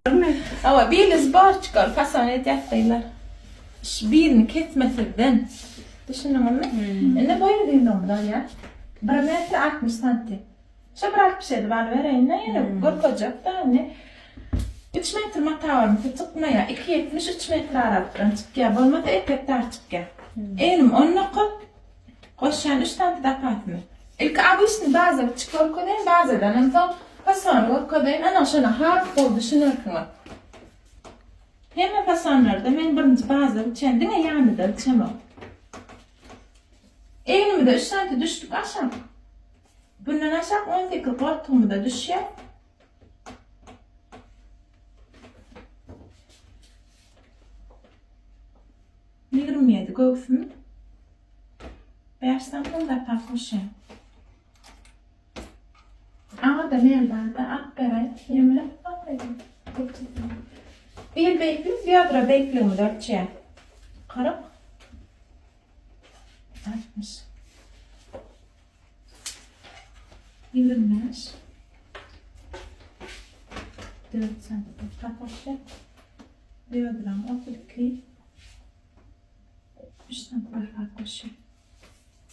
Hawa, bili zborçka, fason edýäs gyzlar. Şu birini kesmesizden. Düşündiňizmi? Indi boý uzynlygymyzy alýas. 1 metr 60 santim. Şu bir 60 edip alybereýin-de, ýene görkezjek-de indi. 3 metr mata bolmasa çykmaýar. 2.70 3 metr aralykdan çykýar. Bolmasa etek dar çykýar. Egnim 19. Goşýan 3 santi zapasymy. Ilki obyçny baza biçip görkezeýin, bazadanam soň fasony görkezeýin, ana şona has gowy düşünersiňiz. Hemme fasonlarda men birinji baza biçýän, diňe ýanyda biçemok. Egnimize 3 santi düşdük aşak. Bundan aşak 18 goltugymyza düşýär. 27 göwsüm. 5 santim zapas goşýan. Aňa-da merdana alyp beräý. Ýemle Bir beýiklik biodra beýikligimizi ölçýär. 40 60 25 4 santim goşýar. Biodram 32 3 santim zapas goşýar.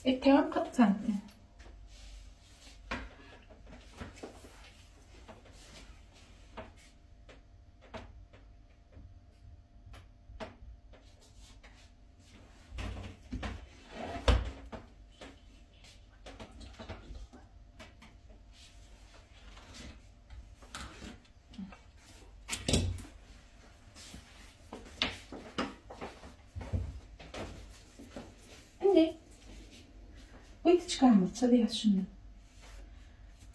Etegem 40 santim. Indi wytyçkamyzy çyzýas şunda.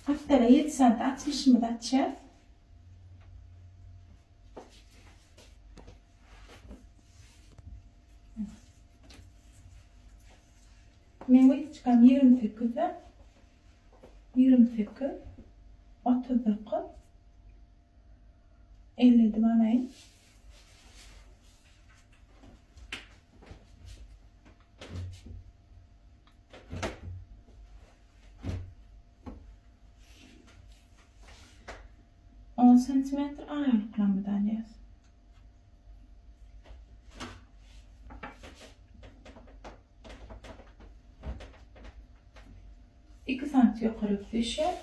Gapdala 7 sant açylyşymyzy açýas. Meň wytyçkam 28-de 28 39 50 edip alaýyn. On santimetr aýalyklarymyzy alýas. 2 santi ýokary düşýär.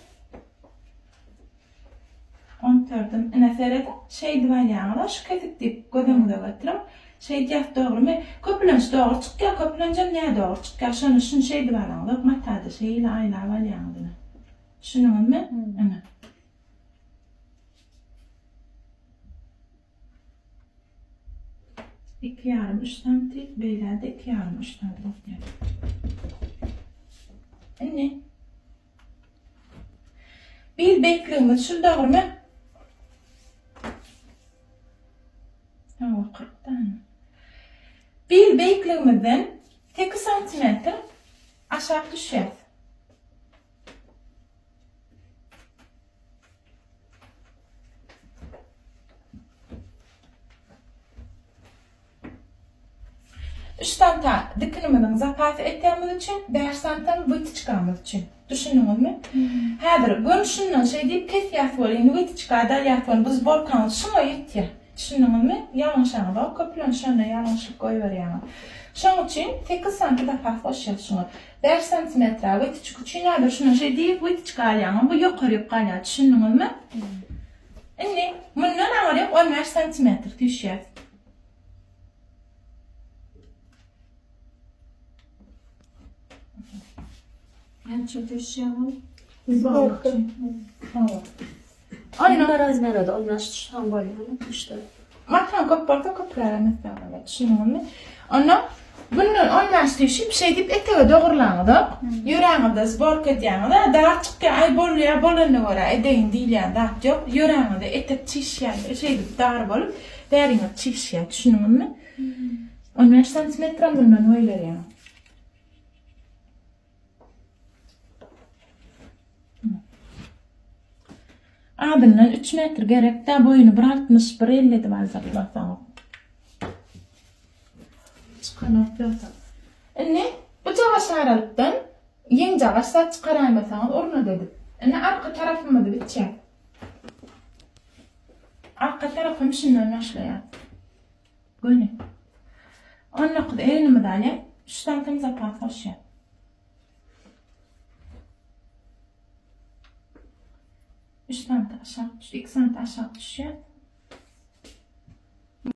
On dördüm. Ine serediň, şeýdip alýaňyz-a, şu kesik diýip göz öňüňize getiriň. Şeýdýäs dogrymy? Köplenç dogry çykýar, köplenjem nädogry çykýar. Şony şuny şeýdip alaňyzok, matada şeýle aýlap alýaňyz ine. Düşündiňizmi? Ine. Iki ýarym, üç santi, beýlede iki ýarym, üç santi bolýar. Indi Bil beýikligimiz şul dogrymy? Hawa, 40 dana. Bil beýikligimizden 8 santimetr aşak düşýär. Üç santa dikinimiziň zapasy etegimiz üçin, bäş santam wytyçkamyz üçin. Düşündiňizmi? Häzir göni şundan şeý diýip kesýäs welin, wytyçka dalýas welin bu zborkaňyz şuňa ýetýär. Düşündiňizmi? Ýalňyşaňyzok, köplenç şonda ýalňyşlyk goýberýäňiz. Şoň üçin sekiz santy zapas goşýas şuňa. Bäş santimetre wytyçka üçin häzir şundan şeý diýip wytyçka alýaňam, bu ýokaryk galýar. Düşündiňizmi? Indi mundan aňryk on bäş santimetr süýşýäs. Näçe düşýär ol? Zborka. Hawa. Onda razmerede on bäş düşsem bolýarmy düşde? Matan köp bolsa köprägem etseň bolýar. Düşündiňizmi? Onda bundan 15 düşüp şeýdip etege dogurlaňyzok. Ýöräňizde zborka edýäňiz. Dar çykýar, aý bolýar, bolanyna görä edeýin diýilýän zat ýok. Ýöräňizde etek çişýär, şeýdip dar bolup, bäriňiz çişýär. Düşündiňizmi? 15 santimetrem bundan goýberýäň. Azyndan 3 metr gerek-dä, boýuny 1.60, 1.50 edip aljak bolsaňyz. Çykanok ýogsa. Indi bu jagaş aralykdan ýeňjagaş zat çykaraýmasaňyz urnada edip. Indi arka tarapymyzy biçýäs. Arka tarapym şundan başlaýar. Göni. 19 egnimizi alýar. 3 santim zapas goşýar. 3 santim aşak, 2 santim aşak düşýär.